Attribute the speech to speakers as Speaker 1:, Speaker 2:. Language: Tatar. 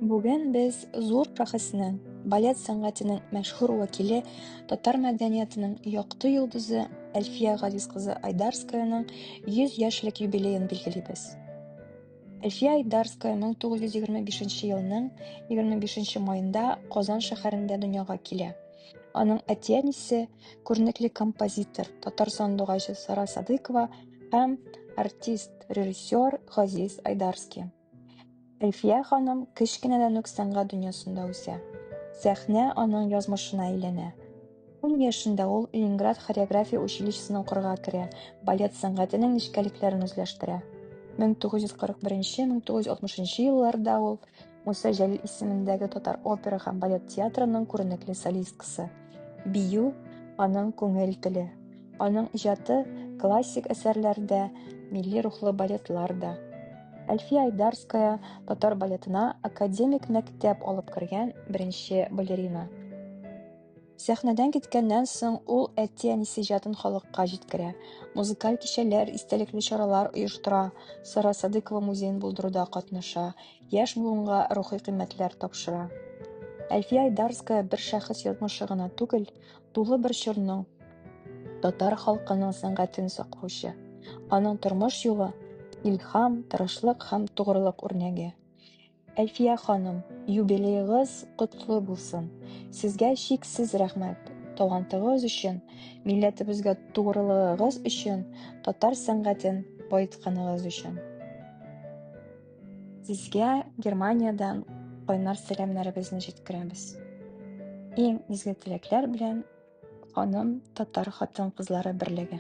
Speaker 1: Бүген без зур шәхеснең, балет сәнгатенең мәшһүр вәкиле, татар мәдәниятенең якты йолдызы Әлфия Газиз кызы Айдарскаяның 100 яшьлек юбилеен билгелибез. Әлфия Айдарская 1925 елның 25 маенда Казан шәһәрендә дөньяга килә. Аның әти-әнисе – күренекле композитор, татар сандугачы Сара Садыйкова һәм артист, режиссер Газиз Айдарский. Әлфия ханым кечкенәдән үк сәнгать дөньясында үсә. Сәхнә аның язмышына әйләнә. Ун яшендә ул Ленинград хореография училищесына укырга керә, балет сәнгатенең нечкәлекләрен үзләштерә. 1941-1960 елларда ул Муса Җәлил исемендәге Татар опера һәм балет театрының күренекле солисткасы. Бию аның күңел теле. Аның иҗаты классик әсәрләр дә, милли рухлы балетлар да. Әлфия Айдарская татар балетына академик мәктәп алып кергән беренче балерина. Сәхнәдән киткәннән соң ул әти-әнисе иҗатын халыкка җиткерә, музыкаль кичәләр, истәлекле чаралар оештыра, Сара Садыйкова музеен булдыруда катнаша, яшь буынга рухи кыйммәтләр тапшыра. Әлфия Айдарская бер шәхес язмышы гына түгел, тулы бер чорның, татар халкының сәнгатен саклаучы. Аның тормыш юлы илһам, тырышлык һәм тугрылык үрнәге. Әлфия ханым, юбилеегыз котлы булсын! Сезгә чиксез рәхмәт, талантыгыз өчен, милләтебезгә тугрылыгыгыз өчен, татар сәнгатен баетканыгыз өчен. Сезгә Германиядән кайнар сәламнәребезне җиткерәбез. Иң изге теләкләр белән, ханым, татар хатын-кызлары берлеге.